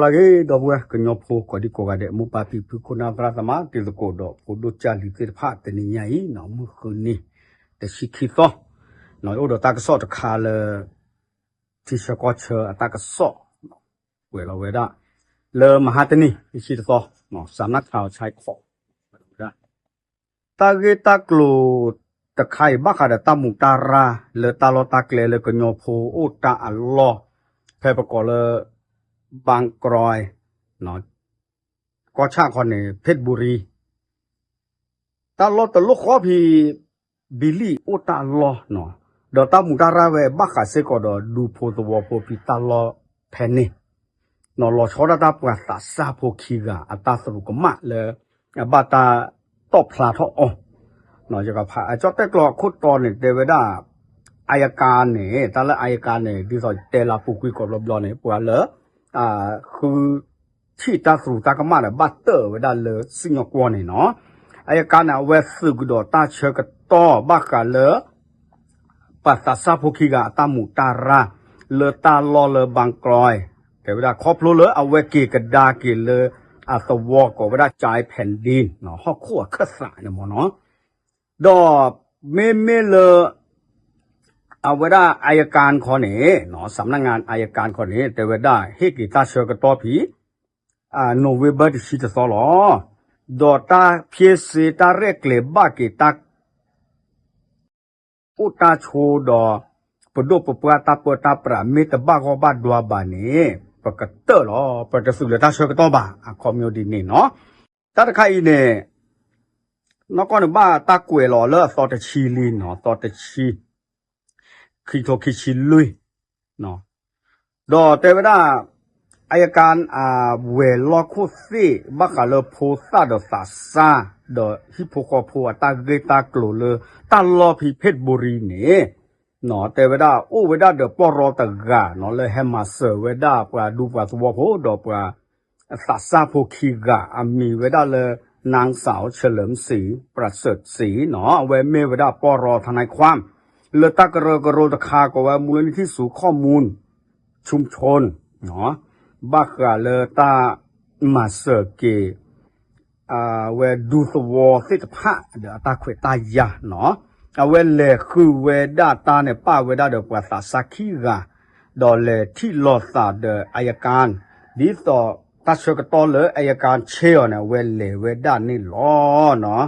လၢဂ့ၤ ဒီပုၢ်ဝဲၢ်ကညီဖိကိးဒံကိးဂၤဒဲး မိၢ်ပၢ်ဖံဖု ခိၣ်နၢ်သရၣ်သမါ တံၤသကိးဒီးဖိဒိၣ်ကၢ်လံၤသ့ၣ်တဖၣ် တနံၤညါအံၤ မုၢ်ဃုနံၤ တဆံခံသီ အိၣ်ဒီးတၢ်ကစီၣ်တခါလၢ ထံဆၢကီၢ်ဆၢအတၢ်ကစီၣ် ကွဲးလီၤဝဲဒၣ် လၢမဟါတနံၤ တဆံတသီ စးနၢ်ခးအီၤဆဲးခိး တၢ်ဂ့ၢ်တၢ်ကျိၤတခါအံၤ ဘၣ်ဃးဒီးတၢ်မူးတၢ်ရၢ် လၢတၢ်လီၢ်တၢ်ကျဲလၢကညီဖိအိၣ်တၢ်အလီၢ် ဖဲပကိးလၢ ဘၣ်ကရၢၢ် ကီၢ်ဆၣ်ခီန့ၣ် ဖ့ၣ်ဘူရံ တၢ်လီၢ်တလိၣ်ဃီဖဲ ဘံလံၣ်အိၣ်တၢ်လီၢ်နီၤ, ဒီးတၢ်မူးတၢ်ရၢ်ဝဲဘၣ်ဃးစ့ၢ်ကီးဒီးဒူဖိသဝီဖိဖဲတၢ်လီၢ်ဖဲန့ၣ်, နီၤ လီၤဆီဒၣ်တၢ်ပှၤသးစၢ်ဖိခံဂၤအတၢ်သရူးကမၣ်လၢ ဘၣ်တၢ်တီၣ်ဖျါထီၣ်အီၤ, နီၤ ယကဖး အကၠီၣ်တဲၣ်ကျိၤအခိၣ်တီန့ၣ် တဲဝဲဒၣ် အယကၤန့ၣ် တၢ်လၢအယကၤန့ၣ် ဒ်သိးတဲလၢပူၤကွံာ်ကိးဘျီဘျီန့ၣ် ပှၤလၢ ဃု ထံၣ်တၢ်သရူးတၢ်ကမၣ်ဒီး ဘၣ်တၢၢ်ဝဲဒၣ်လၢစံၣ်ညီၣ်ကွီၢ်န့ၣ်နီၤ, အယကၤန့ၣ် အဝဲသုးကဒီးတၢ်ဆၢကတီၢ်ဘၣ်ဃးလၢ ပှၤသးစၢ်ဖိခံဂၤအတၢ်မူးတၢ်ရၢ် လၢတၢ်လီၢ်လၢဘၣ်ကရၢၢ်, တဲဝဲဒၣ်ခီဖျိလၢအဝဲက့ၤကဒါက့ၤလၢ အသဝီကိးဝဲဒၣ် ကၠဲးဖဲၣ်ဒ့ၣ်နီၤ ဟီၣ်ခိၣ်အခၢၣ်သးန့ၣ်မ့ၢ်နီၤ, ဒီးမ့မ့ၢ်လၢ အဝဲဒၣ်အယကၤခီန့ၣ် စးနၢ်ခးအယကၤခီန့ၣ် တဲဝဲဒၣ် ဟ့ၣ်က့ၤတၢ်ဆၢကတီၢ်ဖဲ November တဆံတသီလီၤ. ဒီးတၢ်ဖ့စ့တၢ်ရဲၣ်ကျဲၤဘၣ်က့ၤတၢ် အိၣ်တၢ်ဆိးဒီး ပဒိၣ်ပပှၢ်တၢ်ပၢတၢ်ပြး မ့ၢ်တဘၣ်ဂီၢ်ဘၣ်ဒွါဘၣ်န့ၣ် ပကတၢၢ်လီၤ. ပတသုးလၢတၢ်ဆၢကတီၢ်ဘၣ် အခီပညီဒ်န့ၣ်နီၤ. တၢ်တခါအံၤန့ၣ် နီၢ်ကီၢ်န့ၣ်ဘၣ်တၢ်ကွဲးလီၤလၢအသီတဆံလံနီၤ, သီတဆံ ခံထိခံဆံလွံၢ် ဒီးတဲဝဲဒၣ် အယကၤ ဝဲၤလီၢ်ခိၣ်သ့ၣ် ဘၣ်ဃးလၢဖိသၣ်ဒီးသးစၢ် ဒီးဟံၣ်ဖိဃီဖိအတၢ်ဂ့ၢ်တၢ်ကျိၤလၢ တၢ်လီၢ်ဖဲဖ့ၣ်ဘူရံန့ၣ် တဲဝဲဒၣ် အိၣ်ဝဲဒၣ်ဒီးပီၢ်ရီတဂၤနီၤ လၢဟဲမၤစၢၤဝဲဒၣ်ပှၤဒူပှၤသဝီဖိ ဒီးပှၤ သးစၢ်ဖိခံဂၤ အမံၤဝဲဒၣ်လၢ နၢင်းစး เฉลิมศรี ประเสริฐศรี နီၤ အဝဲမ့ၢ်ဝဲဒၣ်ပီၢ်ရီ ทนายความ လၢတၢ်ကရၢကရိတခါ ကိးဝဲ มูลนิธิศูนย์ข้อมูลชุมชน ဘၣ်ဃးလၢတၢ်မၤစၢၤက့ၤ အဝဲဒူသဝီသ့ၣ်တဖၣ်ဒီးအတၢ်ခွဲးတၢ်ယာ်နီၤ, အဝဲလဲၤဃုဝဲဒၣ်တၢ်န့ၣ် ပာ်ဝဲဒၣ်ဒီးပှၤသးစၢ်ခံဂၤ, ဒီးလဲၤထံၣ်လိာ်သးဒီးအယကၤ ဒ်သိးတၢ်ဆၢကတီၢ်လၢအယကၤဆ့အီၤန့ၣ် အဝဲလဲၤဝဲဒၣ်န့ၣ်လီၤ.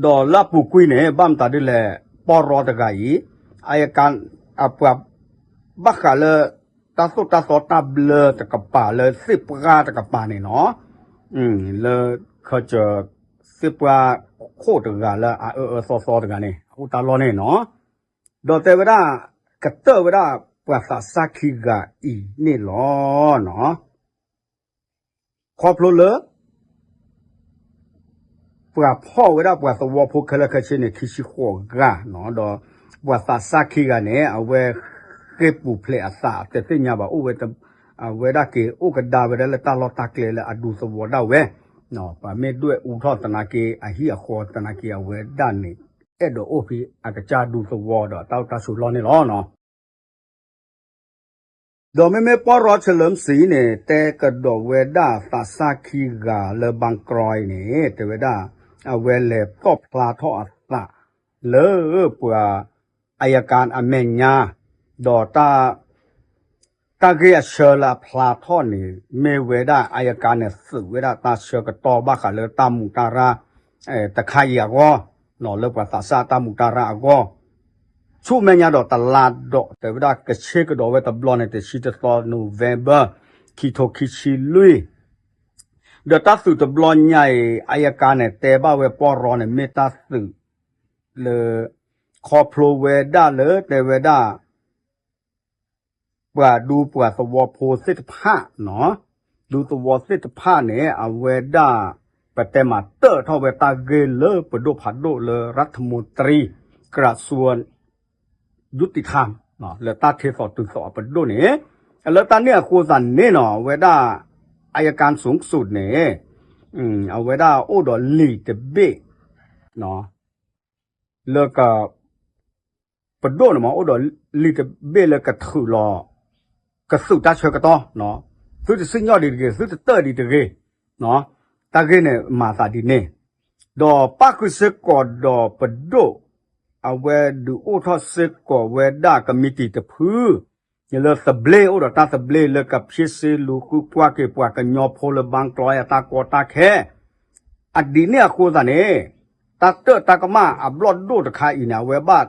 ဒီးလၢအပူၤကွံာ်န့ၣ် ဘၣ်မတၤဒ်လဲၣ် ပီၢ်ရီတဂၤအံၤ အယကၤ အပှၤ ဘၣ်ဃးလၢ တၢ်သိၣ်တၢ်သီတၢ်ဘျၢတကပၤလၢသ့ၣ်ပှၢ်တကပၤန့ၣ်နီၤ, လၢ ခၢစၢၤ သ့ၣ်ပှၢ်ခိၣ်တဂၤလၢအအၢအၢသီသီတဂၤန့ၣ် အအိၣ်တၢ်လီၢ်န့ၣ်နီၤ, ဒီးတဲဝဲဒၣ် ကတၢၢ်ဝဲဒၣ်ပှၤသးစၢ်ခံဂၤအံၤန့ၣ်လီၤ. ခီဖျိလၢ ပှၤဖီၣ်ဝဲဒၣ်ပှၤသဝီဖိခဲလၢာ်ခဲဆ့န့ၣ် ခံဆံဃိးဂၤနီၤ, ဒီးပှၤသးစၢ်ခံဂၤန့ၣ် အဝဲဃ့ၢ်ပူၤဖျဲးအသး တသ့ၣ်ညါဘၣ် အိၣ်ဝဲ အဝဲဒၣ်က့ၤအိၣ်ကဒါဝဲဒၣ်လၢတၢ်လီၢ်တၢ်ကျဲလၢအဒူသဝီဒၣ်ဝဲ, ပှၤမ့ၢ်ဒွဲၣ်အူထီၣ်သနာ်က့ အဟံၣ်အဃီသနာ်က့ အဝဲဒၣ်န့ၣ် အဲၣ်ဒိးအိၣ်ဖဲအကစၢ်ဒူသဝီဒီးတၢ်အိၣ်တၢ်ဆိးလီၢ်န့ၣ်လီၤ. ဒီးမ့မ့ၢ်ပီၢ်ရီ เฉลิมศรี န့ၣ် တဲကဒီးဝဲဒၣ်သးစၢ်ခံဂၤလၢဘၣ်ကရၢၢ်အံၤန့ၣ် တဲဝဲဒၣ် အဝဲလဲၤတီၣ်ဖျါထီၣ်အသးလၢပှၤ အယကၤအမဲာ်ညါ ဒီးတၢ် တၢ်ဂ့ၢ်အဆၢလၢအဖျါထီၣ်န့ၣ် မ့ၢ်ဝဲဒၣ်အယကၤန့ၣ်သုးဝဲဒၣ်တၢ်ဆၢကတီၢ်ဘၣ်ဃးလၢတၢ်မူးတၢ်ရၢ် တခါအံၤအဂီၢ်, လၢပှၤသးစၢ်တၢ်မူးတၢ်ရၢ်အဂီၢ်, ဆူမဲာ်ညါဒီးတလါဒီး တဲဝဲဒၣ်ကဆ့ကဒီးဝဲတဘျီန့ၣ် တဆံတသီ November ခံထိခံဆံလွံၢ်, ဒီးတၢ်သုးတဘျီညါအံၤ အယကၤန့ၣ် တဲဘၣ်ဝဲပီၢ်ရီန့ၣ် မ့ၢ်တၢ်သုးလၢ ခီဖျိဝဲဒၣ်လၢတဲဝဲဒၣ် ပှၤဒူပှၤသဝီဖိသ့ၣ်တဖၣ်နီၤ, ဒူသဝီသ့ၣ်တဖၣ်န့ၣ် အဝဲဒၣ် ပတဲမၤတၢၢ်ထီၣ်ဝဲတၢ်ဂ့ၢ်လၢပဒိၣ်ဖးဒိၣ်လၢ รัฐมนตรี กระทรวงยุติธรรม လၢတၢ်ထ့သိးတုၤသိးအပဒိၣ်န့ၣ်, လၢတၢ်န့ၣ်အဃိသတးန့ၣ်နီၤ အဝဲဒၣ် อัยการสูงสุด န့ၣ် အဝဲဒၣ်အိၣ်ဒီးလံာ်တဘ့ၣ် လၢက ပဒိၣ်န့ၣ်မ့ၢ်အိၣ်ဒီးလံာ်တဘ့ၣ်လၢကထုးလီၤ ကသုးတၢ်ဆၢကတီၢ်နီၤ, သုတစံၣ်ညီၣ်ဒံးတဂ့ၤ, သုတတၢၢ်ဒံးတဂ့ၤ, တၢ်ဂ့ၢ်န့ၣ်မၤသးဒ်န့ၣ်, ဒီးပၣ်ဃုာ်စ့ၢ်ကီးဒီးပဒိၣ်, အဝဲဒုးအိၣ်ထီၣ်စ့ၢ်ကီးဝဲဒၣ်ကမံးတံာ်တဖု လၢသဘျ့ အိၣ်ဒီးတၢ်သဘျ့လၢကဖံးစ့လူၤဃုကွၢ်က့ၤပှၤကညီဖိလၢဘၣ်ကျီအတၢ်ကီတၢ်ခဲ, အဒ်န့ၣ်အဃိသတးန့ၣ်, တၢ်တၢၣ်တၢ်ကမၣ်အဘျီၣ်ဒိၣ်တခါအံၤန့ၣ် အဝဲဘၣ်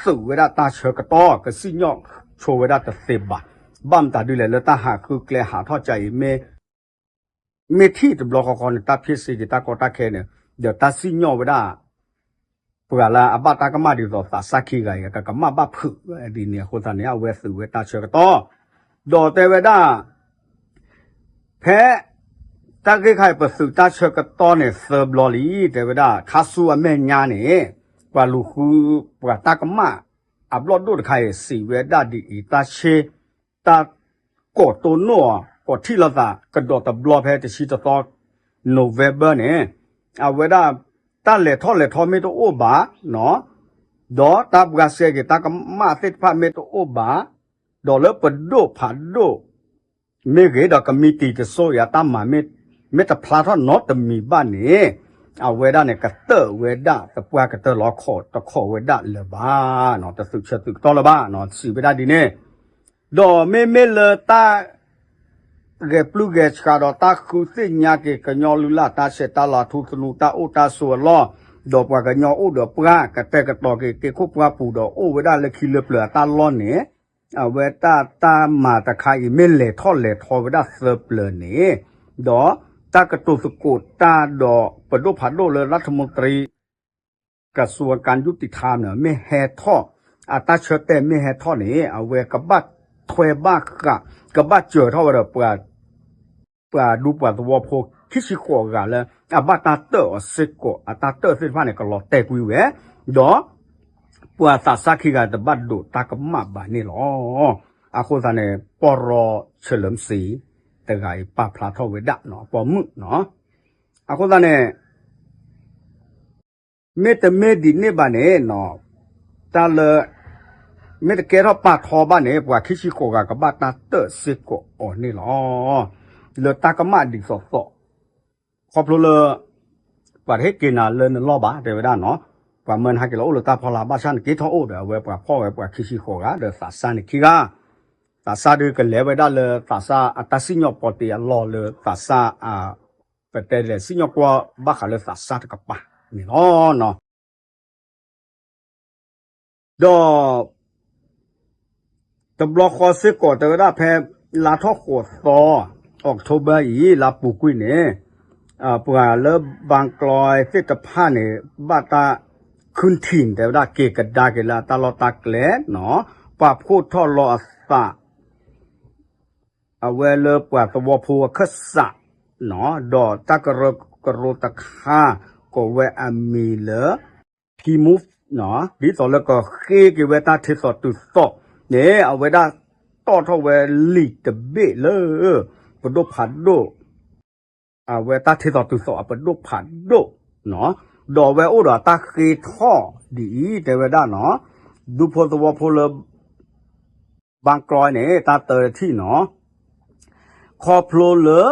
သုးဝဲဒၣ်တၢ်ဆၢကတီၢ် ကစံၣ်ညီၣ်ဆိဝဲဒၣ်တသ့ဘၣ်. ဘၣ်မတၤဒ်လဲၣ် လၢတၢ်ဟးဃုကျဲဟးထီၣ်ကါအံၤ မ့ၢ်ထံၣ်တဘျီဃီဃီန့ၣ် တၢ်ဖံးစ့က့ၤတၢ်ကီတၢ်ခဲန့ၣ်, ဒီးတၢ်စံၣ်ညီၣ်ဝဲဒၣ် ပှၤလၢအဘၣ်တၢ်ကမၣ်ဒ်သိးသးစၢ်ခံဂၤအံၤ ကကမၣ်ဘၣ်ဖုးဒ်န့ၣ်အဃိသတးန့ၣ် အဝဲသုးဝဲတၢ်ဆၢကတီၢ်, ဒီးတဲဝဲဒၣ် ဖဲ တၢ်ဂ့ၢ်ခါအံၤ ပသုးတၢ်ဆၢကတီၢ်န့ၣ်သၢဘျီလံ, တဲဝဲဒၣ် ခါဆူအမဲာ်ညါန့ၣ် ပှၤလူၤဃု ပှၤတၢ်ကမၣ်အဘျီၣ်ဒိၣ်တခါအံၤ စံးဝဲဒၣ်ဒ်အံၤ, တၢ်ဆ့ တၢ်ကိးတိၢ်နီၣ်အီၤ ကိးထံၣ်လိာ်သးကဒီးတဘျီဖဲတဆံတသီ November န့ၣ်, အဝဲဒၣ် တၢ်လဲၤထီၣ်လဲၤထီမ့ၢ်တအိၣ်ဘၣ် ဒီးတၢ်ဘှါစဲက့ၤတၢ်ကမၣ်သ့ၣ်တဖၣ်မ့ၢ်တအိၣ်ဘၣ်, ဒီးလၢပဒိၣ်ဖးဒိၣ် မ့ၢ်ဂ့ၤ ဒီးကမံးတံာ်တစိၤအံၤအတၢ်မၤ မ့ၢ်တဖျါထီၣ်နီတမံၤဘၣ်န့ၣ်, အဝဲဒၣ်န့ၣ် ကတၢၢ်ဝဲဒၣ်သပှၢ်ကတၢၢ်လီၤ, ခိးတခိးဝဲဒၣ်လၢၤဘၣ်, တသုးဆၢသုးကတီၢ်လၢၤဘၣ်, စံးဝဲဒၣ်ဒ်န့ၣ်, ဒီးမ့မ့ၢ်လၢတၢ် ဂဲၤပျုၢ်ဂဲၤဆှးဒီးတၢ်ဃုသ့ၣ်ညါက့ၤကညီလုၢ်လၢ်တၢ်ဆဲးတၢ်လၤထူသနူတၢ်အိၣ်တၢ်ဆိးအလီၢ်, ဒီးပှၤကညီအိၣ်ဒီးပှၢ် ကတဲာ်ကတီၤက့ၤက့ၤခိၣ်ပှၢ်ပူၤဒီးအိၣ်ဝဲဒၣ်လၢခံလၢပျၢၤအတၢ်လီၢ်န့ၣ်, အဝဲတၢ်တၢ်မၤတခါအံၤ မ့ၢ်လဲၤထီၣ်လဲၤထီဝဲဒၣ်သၢပျၢၤန့ၣ်, ဒီးတၢ်ကတိၤသကိးတၢ်ဒီးပဒိၣ်ဖးဒိၣ်လၢ รัฐมนตรี กระทรวงการยุติธรรม န့ၣ် မ့ၢ်ဟဲထီၣ် အတၢ်ဆၢတဲာ်မ့ၢ်ဟဲထီၣ်န့ၣ် အဝဲကဘၣ်ထွဲဘၣ်ဃး ကဘၣ်စၢၤထီၣ်ဝဲဒီး ပှၤဒူပှၤသဝီဖိခံဆံဃိးဂၤလၢ အဘၣ်တၢ်တၢၣ်အီၤစ့ၢ်ကီး အတၢ်တၢၣ်သ့ၣ်တဖၣ်န့ၣ် ကလီၤတဲာ်ကွံာ်ဝဲ, ဒီး ပှၤသးစၢ်ခံဂၤတဘၣ်ဒိးတၢ်ကမၣ်ဘၣ်န့ၣ်လီၤ. အဃိသတးန့ၣ် ပီၢ်ရီဆၢလၢမစံ တဂၤအံၤပာ်ဖျါထီၣ်ဝဲဒၣ် ပီၢ်မုၣ်နီၤ. အဃိသတးန့ၣ် မ့တမ့ၢ်ဒ်န့ၣ်ဘၣ်န့ၣ်, တၢ်လၢ မ့ၢ်တကဲထီၣ်ပာ်ထီဘၣ်န့ၣ် ပှၤခံဆံဃိးဂၤ ကဘၣ်တၢ်တၢၣ်စ့ၢ်ကီးအီၤန့ၣ်လီၤ. လၢတၢ်ကမၣ်ဒ်သိးသိး ခီဖျိလၢ ပှၤတဟ့ၣ်က့ၤနၤလၢနလီၢ်ဘၣ် တဲဝဲဒၣ်နီၤ. ပှၤမၢနဟဲက့ၤလီၤအိၣ်လၢတၢ်ဖီလာ် ဘၣ်ဆၣ်နက့ၤထီၣ်အိၣ်ဒီး အဝဲပှၤဖီၣ်ဝဲပှၤခံဆံဃိးဂၤ ဒီးသးစၢ်န့ၣ်ခံဂၤ, သးစၢ်ဒုးကလဲၤဝဲဒၣ်လၢသးစၢ်အတၢ်စံၣ်ညီၣ်ပီတ့အလီၢ်လၢသးစၢ် ပတဲလဲၤစံၣ်ညီၣ်ကွီၢ်ဘၣ်ဃးလၢသးစၢ်တကပၤန့ၣ်လီၤ. ဒီး တဘျီဃီစ့ၢ်ကီး တဲဝဲဒၣ်ဖဲ လါထီၣ်ဃိးသီ October အံၤ လါပူၤကွံာ်န့ၣ်, ပှၤလၢဘၣ်ကျီသ့ၣ်တဖၣ်န့ၣ် ဘၣ်တၢ် ခုၣ်ထံၣ် တဲဝဲဒၣ် က့ၤကဒါက့ၤလၢအတၢ်လီၢ်တၢ်ကျဲနီၤ, ပာ်ဖှိၣ်ထီၣ်လီၤအသး အဝဲလၢပှၤသဝီဖိအခၢၣ်စးနီၤ, ဒီးတၢ်ကရၢကရိတခါ ကိးဝဲအမံၤလၢ P-move နီၤ, ဒ်သိးလၢကဃ့က့ၤဝဲတၢ်ထ့သိးတုၤသိးန့ၣ် အဝဲဒၣ်တီၣ်ထီၣ်ဝဲလံာ်တဘ့ၣ်လၢ ပဒိၣ်ဖးဒိၣ် အဝဲတၢ်ထ့သိးတုၤသိးအပဒိၣ်ဖးဒိၣ်နီၤ, ဒီးအဝဲအိၣ်ဒီးတၢ်ဃ့ထီၣ်ဒ်အံၤ တဲဝဲဒၣ်နီၤ, ဒူဖိသဝီဖိလၢ ဘၣ်ကျီန့ၣ် တၢ်တၢတထံၣ်နီၤ, ခီဖျိလၢ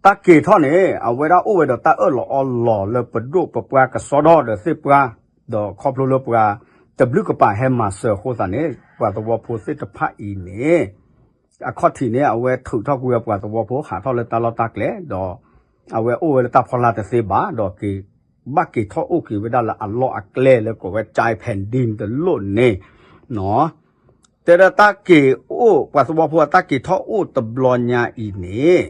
တၢ်က့ၤထီၣ်န့ၣ် အဝဲဒၣ်အိၣ်ဝဲဒီးတၢ်အၢၣ်လီၤအီလီၤလၢပဒိၣ်ပပှၢ်ကစီဒီဒီးသ့ၣ်ပှၢ်, ဒီးခီဖျိလၢပှၤတဘျုးကပၤဟဲမၤစၢၤအဃိသတးန့ၣ် ပှၤသဝီဖိသ့ၣ်တဖၣ်အံၤန့ၣ် အခီၣ်ထံးန့ၣ် အဝဲထုးထီၣ်ကွံာ်ဝဲပှၤသဝီဖိဟးထီၣ်လၢတၢ်လီၢ်တၢ်ကျဲ, ဒီးအဝဲအိၣ်ဝဲလၢတၢ်ဖီလာ်တသ့ဘၣ်, ဒီးက့ၤ ဘၣ်က့ၤထီၣ်အိၣ်က့ၤဝဲဒၣ်လၢအလီၢ်အကျဲလၢကိးဝဲ ကၠဲးဖဲဒံတလိၣ်န့ၣ်နီၤ, တဲဒၣ်တၢ်က့ၤအိၣ် ပှၤသဝီဖိအတၢ်က့ၤထီၣ်အိၣ်တဘျီညါအံၤန့ၣ်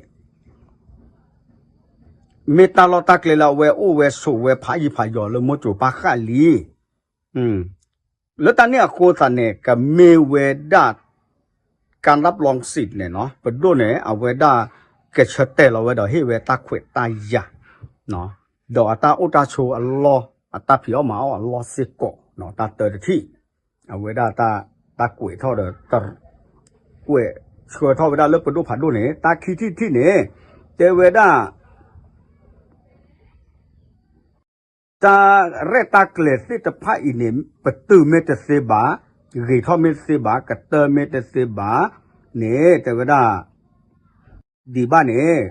မ့ၢ်တၢ်လီၢ်တၢ်ကျဲလၢအဝဲအိၣ်ဝဲဆိးဝဲဖးယံၤဖးယီၤလၢမိၢ်စိၤပၢ်ဃၣ်လံ. လၢတၢ်န့ၣ်အဃိသတးန့ၣ် ကမ့ၢ်ဝဲဒၣ် ကၢ်လၢပျီစံးန့ၣ်နီၤ ပဒိၣ်န့ၣ် အဝဲဒၣ်ကဆၢတဲာ်လီၤဝဲဒီးဟ့ၣ်ဝဲတၢ်ခွဲးတၢ်ယာ် ဒီးအတၢ်အိၣ်တၢ်ဆိးအလီၢ် အတၢ်ဖံးအီၣ်မၤအီၣ်အလီၢ်စ့ၢ်ကီး တၢ်တၢတထံၣ် အဝဲဒၣ်တၢ်ကွဲးထီၣ်ဒီး ကွဲးဆှၢထီၣ်ဝဲဒၣ်လၢပဒိၣ်ဖးဒိၣ်န့ၣ် တၢ်ခံထံၣ်တထံၣ်န့ၣ် တဲဝဲဒၣ် တၢ်ရဲၣ်တၢ်ကျဲၤသ့ၣ်တဖၣ်အံၤန့ၣ် ပတုာ်မ့ၢ်တသ့ဘၣ်, ဂ့ၤထီၣ်မ့ၢ်တသ့ဘၣ်, ကတၢၢ်မ့ၢ်တသ့ဘၣ်, န့ၣ် တဲဝဲဒၣ် ဒံးဘၣ်န့ၣ်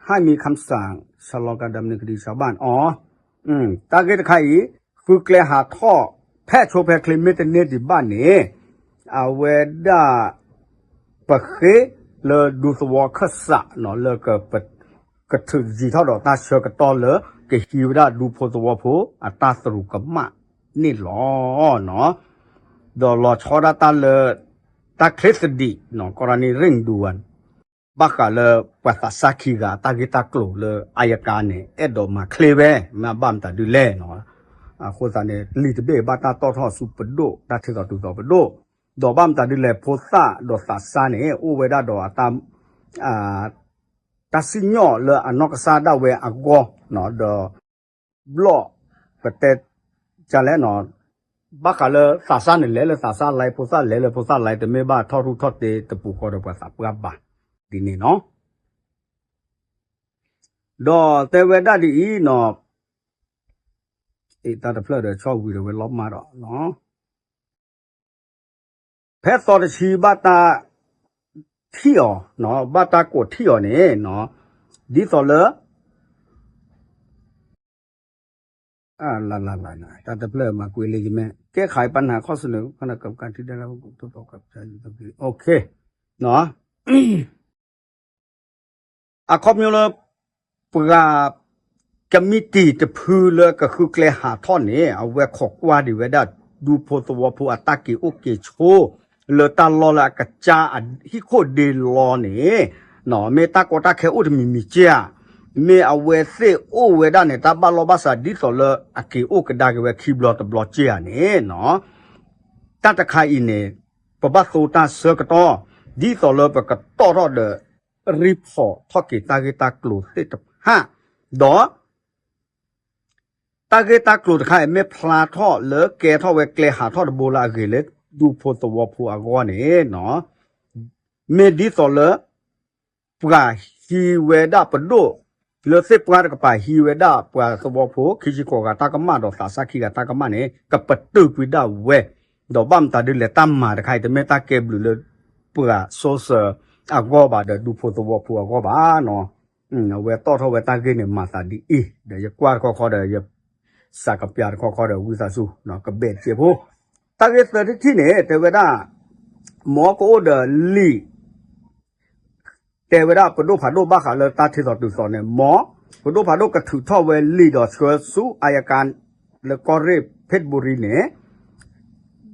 ให้มีคำสั่งชะลอการดำเนินคดีชาวบ้าน အီၤ တၢ်ဂ့ၢ်တခါအံၤ ဃုကျဲဟးထီၣ် ဖဲဆိဖဲချ့ မ့ၢ်တန့ၢ်ဒံးဘၣ်န့ၣ် အဝဲဒၣ် ပဃ့လၢဒူသဝီခၢၣ်စးနီၤ လၢ ကထုးယံၤထီၣ်ဒီးတၢ်ဆၢကတီၢ်လၢ ကဟံးဝဲဒၣ်ဒူဖိသဝီဖိအတၢ်သရူးကမၣ်န့ၣ်လီၤ. ဒီးလီၤဆီဒၣ်တၢ်လၢ တၢ်ချ့သဒံး ကီၢ်ရ့ၣ်နံၣ်ရ့ၣ်ဒူဝဲ ဘၣ်ဃးလၢပှၤသးစၢ်ခံဂၤအတၢ်ဂ့ၢ်တၢ်ကျိၤလၢအယကါန့ၣ် အဲၣ်ဒိးမၤချ့ဝဲ မ့ၢ်ဘၣ်မတၤဒ်လဲၣ်နီၤ. အဃိသတးန့ၣ် လံာ်တဘ့ၣ်ဘၣ်တၢ်တီၣ်ထီၣ်ဆူပဒိၣ် တၢ်ထဲသိးတုၤသိးပဒိၣ်, ဒီးဘၣ်မတၤဒ်လဲၣ် ဖိသၣ်ဒီးသးစၢ်န့ၣ် အိၣ်ဝဲဒၣ်ဒီးအတၢ် တၢ်စံၣ်ညီၣ်လၢအနီၢ်ကစၢ်ဒၣ်ဝဲအဂီၢ်, ဒီး ဘျီၣ် ပတဲ ကလဲၣ်နီၤ, ဘၣ်ဃးလၢသးစၢ်န့ၣ် လဲၤလၢသးစၢ်လါ ဖိသၣ်လဲၤလၢဖိသၣ်လါ တမ့ၢ်ဘၣ်ထီၣ်ထူၣ်ထီၣ်တ့တပူၤဃီဒီးပှၤသးပှၢ်ဘၣ် ဒ်န့ၣ်နီၤ. ဒီးတဲဝဲဒၣ်ဒ်အံၤနီၤ, တၢ်တဖျၢၣ်ဒီးဆီၣ်ဝံၤဒီးဝဲလီၤမၢ်ဒီး ဖဲသီတဆံဘၣ်တၢ်ထံၣ်အီၤ, ဘၣ်တၢ်ကိးထံၣ်အီၤန့ၣ်, ဒ်သိးလၢ တၢ်တဖျၢၣ်မၤကွံာ်လၢယမဲာ် ကဲခးပနၢ်ခီၣ်စနၢၣ် အခီပညီလၢ ပှၤ ကမံးတံာ်တဖုလၢကဃုကျဲဟးထီၣ်န့ၣ် အဝဲခိးကွၢ်ဒံးဝဲဒၣ် ဒူဖိသဝီဖိအတၢ်က့ၤအိၣ်က့ၤဆိး လၢတၢ်လီၢ်လၢအကစၢ်အဟံၣ်ခိၣ်ဒ့လီၤန့ၣ်, မ့ၢ်တၢ်ကီတၢ်ခဲအိၣ်တမံၤမံၤကဲဧါ, မ့ၢ်အဝဲသ့ၣ်အိၣ်ဝဲဒၣ်န့ၣ် တၢ်ဘၣ်လီၢ်ဘၣ်စးဒ်သိးလၢအက့ၤအိၣ်ကဒါက့ၤဝဲခံဘျီတဘျီကဲဧါန့ၣ် တၢ်တခါအံၤန့ၣ် ပဘၣ်သိတၢ်ဆၢကတီၢ် ဒ်သိးလၢပကတီၣ်ထီၣ်ဒီး report ထီၣ်က့ၤတၢ်ဂ့ၢ်တၢ်ကျိၤသ့ၣ်တဖၣ်, ဒီး တၢ်ဂ့ၢ်တၢ်ကျိၤတခါအံၤ မ့ၢ်ဖျါထီၣ်လၢကဲထီၣ်ဝဲကျဲဟးထီၣ်တဘိလၢအဂ့ၤလၢ ဒူဖိသဝီဖိအဂီၢ်န့ၣ် မ့ၢ်ဒ်သိးလၢ ပှၤဟံးဝဲဒၣ်ပဒိၣ် လၢသ့ၣ်ပှၢ်တကပၤဟံးဝဲဒၣ်ပှၤသဝီဖိ ခံဆံဃိးဂၤတၢ်ကမၣ်ဒီးသးစၢ်ခံဂၤတၢ်ကမၣ်န့ၣ် ကပတုာ်ကွံာ်ဒၣ်ဝဲ, ဒီးဘၣ်မတၤဒ်လဲၣ် တၢ်မၤတခါအံၤ တမ့ၢ်တၢ်ကဲဘျုးလၢ ပှၤစိစၢၤအဂီၢ်ဘၣ်ဒီး ဒူဖိသဝီဖိအဂီၢ်ဘၣ်နီၤ. အဝဲတီၣ်ထီၣ်ဝဲတၢ်ဂ့ၢ်န့ၣ် မၤသးဒ်အံၤ ဒီးယကွၢ်တခီခီဒီး ယစးကပျၢ်တခီခီဒီး ဝံသးစူၤ ကဘဲၣ်စဲးဖိ, တၢ်ဂ့ၢ်သၢထံၣ်န့ၣ် တဲဝဲဒၣ် မ်ကအိၣ်ဒီးလံာ် တဲဝဲဒၣ်ပဒိၣ်ဖးဒိၣ်ဘၣ်ဃးလၢတၢ်ထဲသိးတုၤသိးန့ၣ် မ်ပဒိၣ်ဖးဒိၣ်ကထုးထီၣ်ဝဲလံာ်ဒီးဆှၢဆူအယကါ လၢကီၢ်ရ့ၣ်ဖ့ၣ်ဘူရံန့ၣ်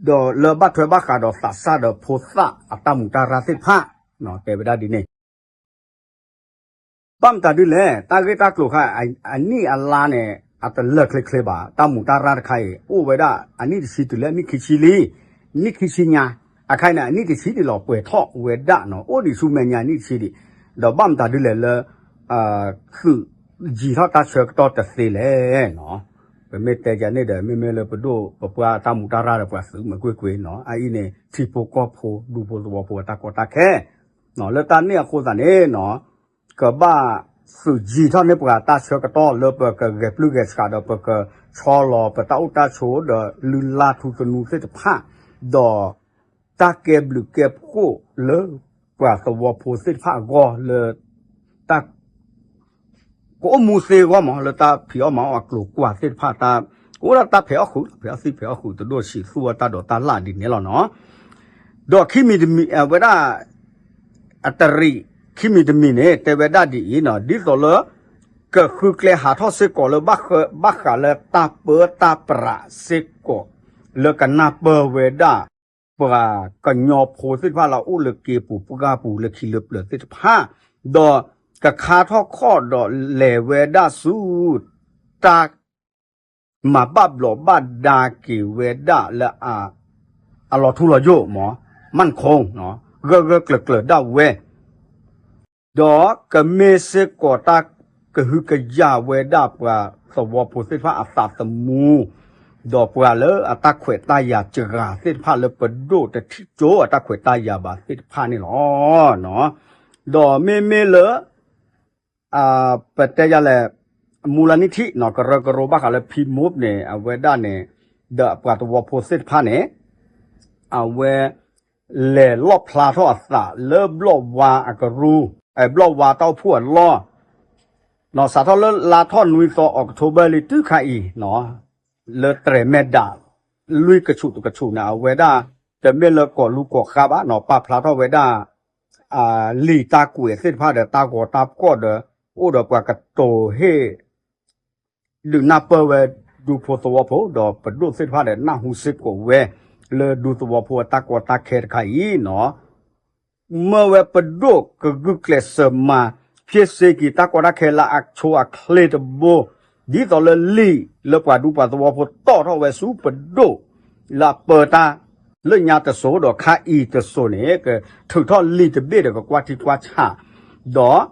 ဒီးလၢဘၣ်ထွဲဘၣ်ဃးဒီးသးစၢ်ဒီးဖိသၣ်အတၢ်မူးတၢ်ရၢ်သ့ၣ်တဖၣ် တဲဝဲဒၣ်ဒ်န့ၣ် ဘၣ်မတၤဒ်လဲၣ် တၢ်ဂ့ၢ်တၢ်ကျိၤခါ အနံၣ်အလါန့ၣ် အတလၢာ်ချ့ချ့ဘၣ် တၢ်မူးတၢ်ရၢ်တခါအံၤ အိၣ်ဝဲဒၣ်အနံၣ်တဆံတုၤလၢအနံၣ်ခံဆံလံ, နံၣ်ခံဆံညါ, အခါအံၤန့ၣ် အနံၣ်တဆံန့ၣ်လီၤပှဲၤထီၣ်ဝဲဒၣ်နီၤ အိၣ်ဒံးဆူမဲာ်ညါနံၣ်တဆံဒံး, ဒီးဘၣ်မတၤဒ်လဲၣ်လၢ သုးယံၤထီၣ်တၢ်ဆၢကတီၢ်တသ့လဲၣ်နီၤ, ပမ့ၢ်တဲယၤန့ၣ်ဒီး မ့မ့ၢ်လၢပဒိၣ်ပပှၢ်တၢ်မူးတၢ်ရၢ်ဒီးပှၤသုးမ့ၢ်ကွ့ၢ်ကွ့ၢ်နီၤ အအံၤန့ၣ် ထံဖိကီၢ်ဖိ ဒူဖိသဝီဖိအတၢ်ကီတၢ်ခဲ လၢတၢ်န့ၣ်အဃိသတးန့ၣ်နီၤ ကဘၣ်သုးယံၤထီၣ်န့ၢ်ပှၤတၢ်ဆၢကတီၢ်လၢပကဂဲၤပျုၢ်ဂဲၤဆှးဒီး ပကဆီလီၤပတၢ်အိၣ်တၢ်ဆိးဒီးလုၢ်လၢ်ထူသနူသ့ၣ်တဖၣ်, ဒီးတၢ်ကဲဘျုးကဲဖှိၣ်လၢပှၤသဝီဖိသ့ၣ်တဖၣ်အဂီၢ်လၢ တၢ် ကအိၣ်မူသ့အဂီၢ်မး လၢတၢ်ဖံးအီၣ်မၤအီၣ်အကျိၤကွာ်သ့ၣ်တဖၣ် တၢ်ကအိၣ်ဒၣ်တၢ်ဖံးအီၣ်ဃုာ် ဖံးအီၣ်သံဖံးအီၣ်ဃုာ် တဒိၣ်ဆံးသူၣ်အီၣ်တၢ်ဒိးတၢ်လၣ်ဒ်န့ၣ်လီၤနီၤ. ဒီးခံမံၤတမံၤ အဝဲဒၣ် အတရံး ခံမံၤတမံၤန့ၣ် တဲဝဲဒၣ်ဒ်အံၤနီၤ ဒ်သိးလၢ ကဃုကျဲဟးထီၣ်စ့ၢ်ကီးလၢ ဘၣ်ဃးလၢတၢ်ပၢတၢ်ပြးစ့ၢ်ကီး လၢကနၢ်ပၢၢ်ဝဲဒၣ် ပှၤကညီဖိသ့ၣ်တဖၣ်လၢအအိၣ်လၢက့ၤပူၤပှၢ်ပူၤလၢခံလၢပျၢၤသ့ၣ်တဖၣ်, ဒီးကခါထီၣ်ခီၣ်ဒီးလဲၤဝဲဒၣ်ဆူ တၢ် မၤဘၣ်ဘျီးဘၣ်ဒါက့ၤဝဲဒၣ်လၢ အလီၤထူလီၤယိာ်မး มั่นคง ဂၢၢ်ဂၢၢ်ကျၢၤကျၢၤဒၣ်ဝဲ ဒီးကမ့ၢ်စ့ၢ်ကီးတၢ်ကဟုကယာ်ဝဲဒၣ်ပှၤသဝီဖိသ့ၣ်တဖၣ်အသးသမူ, ဒီးပှၤလၢအတၢ်ခွဲးတၢ်ယာ်စှၤသ့ၣ်တဖၣ်လၢပဒိၣ်တထံၣ်ကၠိအတၢ်ခွဲးတၢ်ယာ်ဘၣ်သ့ၣ်တဖၣ်န့ၣ်လီၤ. ဒီးမ့မ့ၢ်လၢ ပတဲယၤလဲၣ် မူလနိထံၣ်နီၤ ကရၢကရိဘၣ်ဃးလၢ ဖံမိၣ်န့ၣ် အဝဲဒၣ်န့ၣ် ဒီးပှၤသဝီဖိသ့ၣ်တဖၣ်န့ၣ် အဝဲ လဲၤလီၣ်ဖျါထီၣ်အသးလၢဘျီၣ်ဝါအကရူၢ်, ဘျီၣ်ဝါတၢ်အိၣ်ဖှိၣ်အလီၢ်, စးထီၣ်လၢလါထီၣ်နွံသီ October လံတုၤခါအံၤ, လၢတြဲၤမဲာ်ဒၣ် လွံၢ်ကဆူးတကဆူးန့ၣ် အဝဲဒၣ် တမ့ၢ်လၢကီၢ်လူၤကီၢ်ဃါဘၣ်နီၤ, ပာ်ဖျါထီၣ်ဝဲဒၣ် လံာ်တၢ်ကွဲးသ့ၣ်တဖၣ်ဒီး တၢ်ဂီၤတၢ်ဖီၣ်ဒီး အိၣ်ဒီးပှၤကတိၤဟ့ၣ် ဒုးနၢ်ပၢၢ်ဝဲဒူဖိသဝီဖိ ဒီးပဒိၣ်သ့ၣ်တဖၣ်ဒီး နၢ်ဟူစ့ၢ်ကီးဝဲ လၢဒူသဝီဖိအတၢ်ကီတၢ်ခဲတခါအံၤနီၤ, မၢဝဲပဒိၣ်ကဂုာ်ကျဲးစၢးမၤ ဖျ့စ့က့ၤတၢ်ကီတၢ်ခဲလၢအဆိအချ့တဘိ, ဒ်သိးလၢလံာ်လၢပှၤဒူပှၤသဝီဖိတီၣ်ထီၣ်ဝဲဆူပဒိၣ် လၢအပၢတၢ် လၢညါတစိၤဒီးခါအံၤတစိၤန့ၣ် ကထုးထီၣ်လံာ်တဘ့ၣ်ဒီးကကွၢ်ထံကွၢ်ဆး ဒီး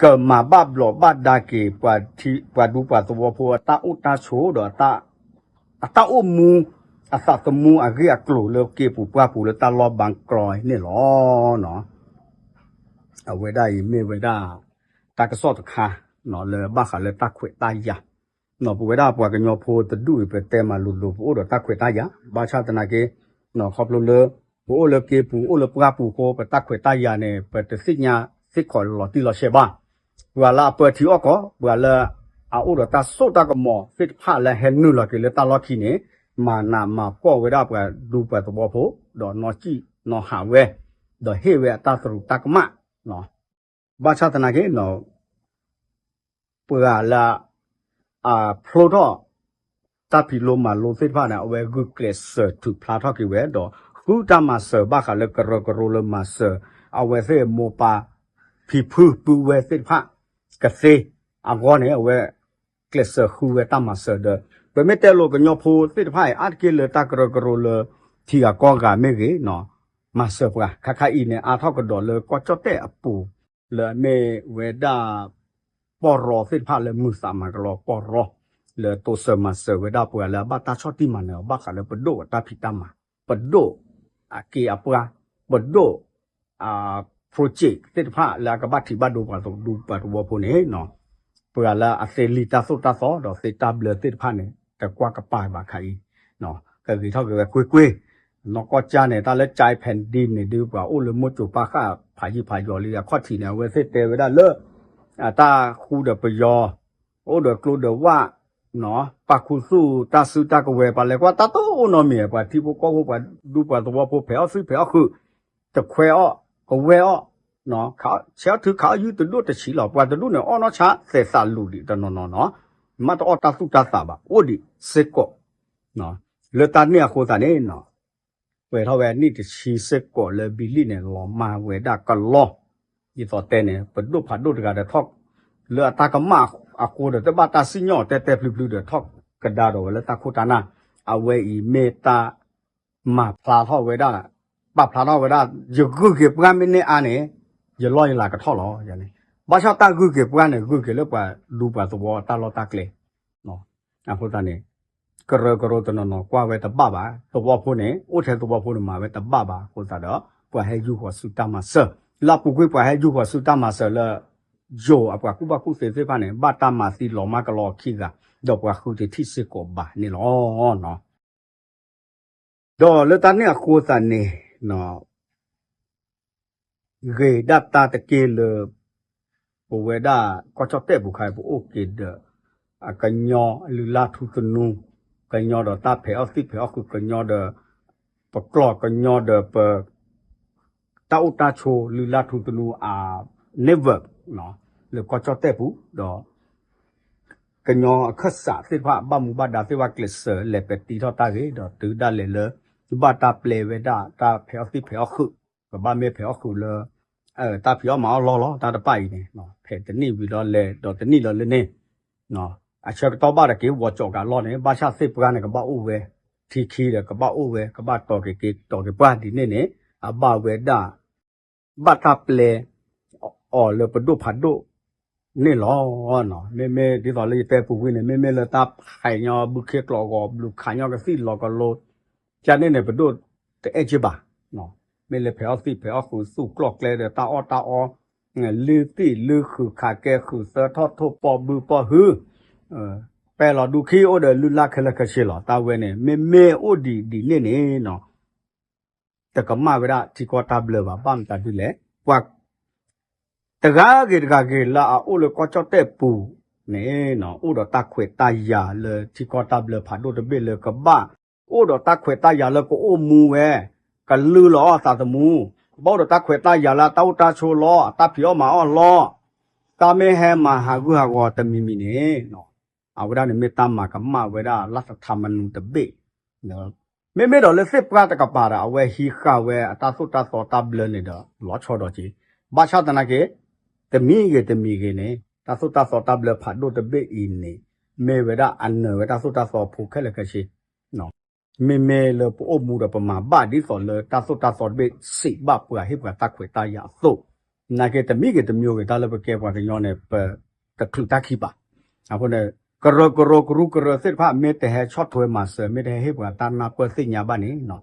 ကမၤဘၣ်ဘျီးဘၣ်ဒါက့ၤ ပှၤဒူပှၤသဝီဖိအတၢ်အိၣ်တၢ်ဆိးဒီး အတၢ်အိၣ်မူ အသးသမူအဂ့ၢ်အကျိၤလၢက့ၤပူၤပှၢ်ပူၤလၢတၢ်လီၢ်ဘၣ်ကျီန့ၣ်လီၤ. အဝဲဒၣ်အံၤမ့ၢ်ဝဲဒၣ် တၢ်ကစီၣ်တခါ လၢဘၣ်ဃးလၢတၢ်ခွဲးတၢ်ယာ် ပဝဲဒၣ်ပှၤကညီဖိတဒူၣ်အံၤ ပတဲမၤလိၤလိၤ ပအိၣ်ဒီးတၢ်ခွဲးတၢ်ယာ် ဘၣ်ဆၣ်သနာ်က့ ခီဖျိလၢ ပအိၣ်လၢက့ၤပူၤ အိၣ်လၢပှၢ်ပူၤအဃိ ပတၢ်ခွဲးတၢ်ယာ်န့ၣ် ပတသ့ၣ်ညါသ့ၣ်ခီးလီၤတံၢ်လီၤဆဲးဘၣ်. ပှၤလၢအပၢထံအီၣ်ကီၢ် ပှၤလၢအအိၣ်ဒီးတၢ်စိတၢ်ကမီၤသ့ၣ်တဖၣ်လၢဟဲနုာ်လီၤက့ၤလၢတၢ်လီၢ်ခံန့ၣ် မၤနးမၤဖှီၣ်ဝဲဒၣ်ပှၤဒူပှၤသဝီဖိ ဒီးနီၢ်စံၣ်နီၢ်ဟးဝဲ ဒီးဟ့ၣ်ဝဲအတၢ်သရူးတၢ်ကမၣ် ဘၣ်ဆၣ်သနာ်က့ ပှၤလၢ အဖျိထီၣ် တၢ်ဖံးလိမၤလိသ့ၣ်တဖၣ်န့ၣ် အဝဲဂုာ်ကျဲးစၢးထုးဖျါထီၣ်က့ၤဝဲ ဒီးဃုတၢ်မၤစၢၤဘၣ်ဃးလၢကရၢကရိလၢမၤစၢၤ အဝဲသ့ၣ်မိၢ်ပၢ် ဖံဖုပုၢ်ဝဲၢ်သ့ၣ်တဖၣ် ကသ့အဂီၢ်န့ၣ် အဝဲကျဲးစၢးဃုဝဲတၢ်မၤစၢၤဒီး ပမ့ၢ်တဲလိာ်ကညီဖိသ့ၣ်တဖၣ်အံၤ အါတက့ၢ်လၢတၢ်ကရၢကရိလၢ ထံဂၤကီၢ်ဂၤမ့ၢ်ဂ့ၤ မၤစၢၤပှၤ ခါခါအံၤန့ၣ် အါထီၣ်ကဒီးလၢကီၢ်ကၠီၣ်တဲၣ်အပူၤ လၢအမ့ၢ်ဝဲဒၣ် ပီၢ်ရီသ့ၣ်တဖၣ်လၢမုၢ်သးမၤကလီပီၢ်ရီ လၢတိစၢၤမၤစၢၤဝဲဒၣ်ပှၤလၢအဘၣ်တၢ်ဆီၣ်တံၢ်မၤနၢၤအီၤ ဘၣ်ဃးလၢပဒိၣ်အတၢ်ဖံးတၢ်မၤ ပဒိၣ်အက့အပှၢ် ပဒိၣ် project သ့ၣ်တဖၣ်လၢအကဘၣ်ထံးဘၣ်ဒိပှၤဒူပှၤသဝီဖိန့ၣ် ပှၤလၢအသ့လံာ်တၢ်သိၣ်တၢ်သီဒီးသ့တၢ်ဘျၢသ့ၣ်တဖၣ်န့ၣ် တကွၢ်ကပၤဘၣ်ခါအံၤ ကဂ့ၤထီၣ်က့ၤဝဲကွ့ၢ်ကွ့ၢ် နီၢ်ကီၢ်ကၠါန့ၣ် တၢ်လၢ ကၠဲဖဲဒံန့ၣ် ဒ်ပှၤအိၣ်လၢမိၢ်ကၠိၤပၢ်ဃၣ်ဖးယံာ်ဖးယီၤလံ အခီၣ်ထံးန့ၣ် အဝဲသ့ၣ်တဲဝဲဒၣ်လၢ တၢ်ဃူဒီးပယီၤ အိၣ်ဒီးကျိဒီးဝၣ် ပာ်ခူသူၣ်တၢ်စုတၢ်ကဝဲၤ ပှၤလဲၤကွၢ်တၢ်တအိၣ်နီတမံၤ ပှၤထံဖိကီၢ်ဖိပှၤဒူပှၤသဝီဖိ ဖဲးအီၣ်သံၣ်ဖဲးအီၣ်ဃုာ် တခွဲးအီၣ် ကဝဲၢ်အီၣ် ဆဲးအီၣ်ထုခးအီၣ်ယုၢ်တဒိၣ်တဆံးလီၤ ပှၤတဒူၣ်န့ၣ် အီၣ်နီၢ်ဆါသဲးသးလူၤဒံးတနီၤနီၤနီၤ မ့ၢ်တအီၣ်တၢ်သူၣ်တၢ်သးဘၣ် အိၣ်ဒံးစ့ၢ်ကီး လၢတၢ်န့ၣ်အဃိသတးန့ၣ် ပှဲၤထီၣ်ဝဲနံၣ်တဆံစ့ၢ်ကီးလၢဘံလံၣ်န့ၣ် လီၤမၢ်ဝဲဒၣ်ကလီ ဒ်သိးတဲန့ၣ် ပဒိၣ်ဖးဒိၣ်တဂၤဒီးထီၣ် လၢအတၢ်ကမၣ်အဃိဒီး တဘၣ်တၢ်စံၣ်ညီၣ်တဲတဲဖျုဖျုဒီး ထီၣ်ကဒါဒီးဝဲလၢတၢ်ခိၣ်တၢ်နၢ် အဝဲအံၤမ့ၢ်တၢ် မၤဖျါထီၣ်ဝဲဒၣ် ပာ်ဖျါထီၣ်ဝဲဒၣ် ယဂုာ်က့ၤပှၢ်မ့ၢ်န့ၢ်အါန့ၣ် ယလီၢ်ယလၤကထီၣ်လီၤ. ဘၣ်ဆၣ်တၢ်ဂုာ်က့ၤပှၢ်န့ၣ် ဂုာ်က့ၤလၢပှၤဒူပှၤသဝီတၢ်လီၢ်တၢ်ကျဲ အဃိသတးန့ၣ် ကရၢကရိတနီၤနီၤကွၢ်ဝဲတဘၣ်ဘၣ် သဝီဖိန့ၣ် အိၣ်ထဲသဝီဖိန့ၣ် မၤဝဲတဘၣ်ဘၣ် အဃိသတးဒီး ပှၤဟဲယူၢ်ဃီၤဆူတၢ်မၤစၢၤ လၢအပူၤကွံာ်ပှၤဟဲယူၢ်ဃီၤဆူတၢ်မၤစၢၤလၢ ယိၤအပှၤကူၣ်ဘၣ်ကူၣ်သ့သ့ၣ်တဖၣ်န့ၣ် ဘၣ်တၢ်မၤသံလီၤမၢ်ကလီအခံဂၤ ဒီးပှၤဃုတထံၣ်စ့ၢ်ကီးဘၣ်န့ၣ်လီၤ. ဒီးလၢတၢ်န့ၣ်အဃိသတးန့ၣ် ဂ့ၤဒၣ်တၢ်တက့ၢ်လၢ ပဝဲဒၣ်ကီၢ်ကၠီၣ်တဲၣ်ပူၤခါအံၤ ပအိၣ်က့ၤဒီး ကညီလုၢ်လၢ်ထူသနူ ကညီဒီးတၢ်ဖဲးအီၣ်သံၣ်ဖဲးအီၣ်ဃုာ် ကညီဒီး ပကျီၢ်ကညီဒီးပ တၢ်အိၣ်တၢ်ဆိးလုၢ်လၢ်ထူသနူအ network လၢကီၢ်ကၠီၣ်တဲၣ်ပူၤ ဒီး ကညီအခၢၣ်စးသ့ၣ်တဖၣ် ဘၣ်မူဘၣ်ဒါသ့ၣ်တဖၣ်ကျဲးစၢးလဲၤပဲာ်တံထီၣ်တၢ်ဂ့ၢ် ဒီးတုၤဒၣ်လဲာ်လၢ ဘၣ်တၢ်ပျဲဝဲဒၣ်တၢ်ဖဲးအီၣ်သံၣ်ဖဲးအီၣ်ဃုာ် ကဘၣ်မ့ၢ်ဖဲးအီၣ်ဃုာ်လၢ တၢ်ဖံးအီၣ်မၤအီၣ်လီၢ်လီၤ တၢ်တဖၣ်အံၤန့ၣ် ဖဲတနံၣ်ဝံၤဒီးလဲၤ ဒီးတနံၣ်လီၤလၢန့ၣ် အဆၢကတီၢ်ဘၣ်တက့ၢ် ဝီၤကၠီးကးလီၢ်န့ၣ် ဘၣ်ဆၣ်သ့ၣ်ပှၢ်န့ၣ် ကဘၣ်အိၣ်ဝဲ ထံခံဒီးကဘၣ်အိၣ်ဝဲ ကဘၣ်တီၤက့ၤက့ၤ တီၤက့ၤပှၢ်ဒ်န့ၣ်န့ၣ် အဘၣ်ဝဲဒၣ် ဘၣ်တၢ်ပျဲ အီၤလၢပဒိၣ်ဖးဒိၣ်န့ၣ်လီၤ. မ့မ့ၢ်ဒ်သိးလၢယတဲပူၤကွံာ်န့ၣ် မ့မ့ၢ်လၢတၢ်ဖးညီဘုခ့ကျိးဂီၤဘျုးခးညီကသံၣ်လီၤကလိ ကန့ၣ်န့ၣ် ပဒိၣ်တအဲၣ်က့ဘၣ်. မ့ၢ်လၢဖဲးအီၣ်သံၣ်ဖဲးအီၣ်ဃုာ်သူၣ်ကျီၢ်ကျဲဒီးတၢ်အီၣ်တၢ်အီ လုၢ်သံၣ်လုၢ်ဃုာ်ခးကဲဃုာ်သၢထီၣ်ထိၣ်ပီၣ်ဘုပီၣ်ဟု ပဲၢ်လီၤဒူခံအိၣ်ဒီးလုၢ်လၢ်ခဲလၢာ်ခဲဆ့လီၤ. တၢ်ဝဲန့ၣ် မ့မ့ၢ်အိၣ်ဒံးဒ်န့ၣ်န့ၣ် တကမၣ်ဝဲဒၣ်ထံကီၢ်တၢ်ဘျၢဘၣ်. ဘၣ်မတၤဒ်လဲၣ်, ပှၤ တဂၤဂ့ၤတဂၤဂ့ၤလၢအအိၣ်လၢကီၢ်ကၠီၣ်တဲၣ်ပူၤန့ၣ် အိၣ်ဒီးတၢ်ခွဲးတၢ်ယာ်လၢထံကီၢ်တၢ်ဘျၢဖးဒိၣ်တဘ့ၣ်လၢကဘၣ် အိၣ်ဒီးတၢ်ခွဲးတၢ်ယာ်လၢကအိၣ်မူဝဲ, ကလုၢ်လီၤအီၣ်သးသမူ, ဘၣ်အိၣ်ဒီးတၢ်ခွဲးတၢ်ယာ်လၢအတၢ်အိၣ်တၢ်ဆိးလီၤ, အတၢ်ဖံးအီၣ်မၤအီၣ်လီၤ, တၢ်မ့ၢ်ဟဲမၤဟးဂူာ်ဟးဂီၤတမံၤမံၤန့ၣ် အဝဲဒၣ်န့ၣ်မ့ၢ်တၢ်မၤကမၣ်ဝဲဒၣ်လၢသထါမနုၤတဘ့ၣ် မ့မ့ၢ်ဒီးလၢသ့ၣ်ပှၢ်တကပၤဒီး အဝဲဟံးဃာ်ဝဲအတၢ်သိၣ်တၢ်သီတၢ်ဘျၢန့ၣ်ဒီး လီၤဆီဒီးက့ၤ, ဘၣ်ဆၣ်သနာ်က့ တမံၤဂ့ၤတမံၤဂ့ၤန့ၣ် တၢ်သိၣ်တၢ်သီတၢ်ဘျၢဖးဒိၣ်တဘ့ၣ်အံၤန့ၣ် မ့ၢ်ဝဲဒၣ်အနၢၤဝဲတၢ်သိၣ်တၢ်သီဖိခဲလၢာ်ခဲဆ့ မ့မ့ၢ်လၢပအိၣ်မူဒီးပမၤဘၣ်ဒ်သိးလၢတၢ်သိၣ်တၢ်သီတဘ့ၣ်စံးဘၣ်ပှၤဟ့ၣ်ပှၤတၢ်ခွဲးတၢ်ယာ်အသိး, နာ်က့တမံၤဂ့ၤတမံၤဂ့ၤ တၢ်လၢပကဲပှၤကညီန့ၣ် ပတချုးတၢ်ခံဘၣ်. အဃိန့ၣ် ကရၢကရိကရူၢ်ကရၢသ့ၣ်တဖၣ် မ့ၢ်တဟဲဆီၣ်ထွဲမၤစၢၤ မ့ၢ်တဟဲဟ့ၣ်ပှၤတၢ်နၢ်ပၢၢ်သ့ၣ်ညါဘၣ်န့ၣ်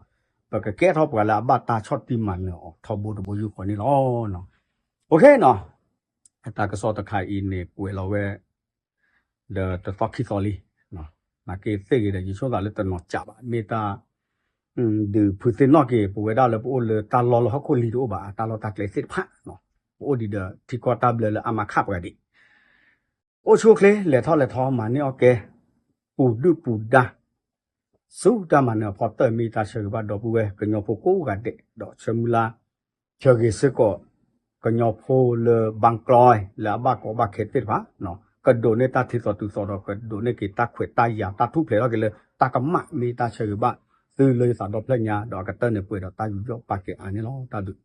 ပကကဲထီၣ်ပှၤလၢအဘၣ်တၢ်ဆီၣ်တံၢ်မၤနၢၤအီၤထီဘိတဘိယူၢ်ဃီန့ၣ်လီၤ. အတၢ်ကစီၣ်တခါအံၤန့ၣ် ကွဲးလီၤဝဲ ဒီးတသီခံသီလံ. နာ်က့သ့ၣ်ဂ့ၤဒီး ယဆိကမိၣ်လၢတနီၤစးဘၣ် မ့ၢ်တၢ် ဒုးဖုးသ့ၣ်နီၣ်က့ၤ ပဝဲဒၣ်လၢပအိၣ်လၢတၢ်လီၢ်လၢဟီၣ်ခိၣ်လံၤတအိၣ်ဘၣ် တၢ်လီၢ်တၢ်ကျဲသ့ၣ်တဖၣ်, ပအိၣ်ဒံးဒီးထံကီၢ်တၢ်ဘျၢလၢအမၤခးပှၤဒံး, အိၣ်ဆူၣ်အိၣ်ချ့ လဲၤထီၣ်လဲၤထီ မၤန့ၢ်အီၣ်ကဲ ပူၤဒုၣ်ပူၤဒါ ဆူတၢ်မၤနၢၤအဖီတၢၢ် မ့ၢ်တၢ်ဆၢဂ့ၤဘၣ်ဒီပုၢ်ဝဲၢ် ကညီဖိကိးဂၤဒဲး ဒီးဆၢမုၢ်လၢ် ဆၢဂ့ၤစ့ၢ်ကီး ကညီဖိလၢဘၣ်ကျီ လၢအဘၣ်ကီဘၣ်ခဲသ့ၣ်တဖၣ် ကဒိးန့ၢ်တၢ်ထံသီတုၤသီဒီး ကဒိးန့ၢ်က့ၤတၢ်ခွဲးတၢ်ယာ် တၢ်ထူၣ်ဖျဲးထီၣ်က့ၤလၢတၢ်ကမၣ် မ့ၢ်တၢ်ဆၢဂ့ၤဘၣ်သုလၢယသးဒီဖျၢၣ်ညါ ဒီးအကတၢၢ်န့ၣ်ပှဲၤဒီးတၢ်ယူးယီၣ်ပာ်ကဲအါန့ၣ်လီၤ. တၢ်ဘျုး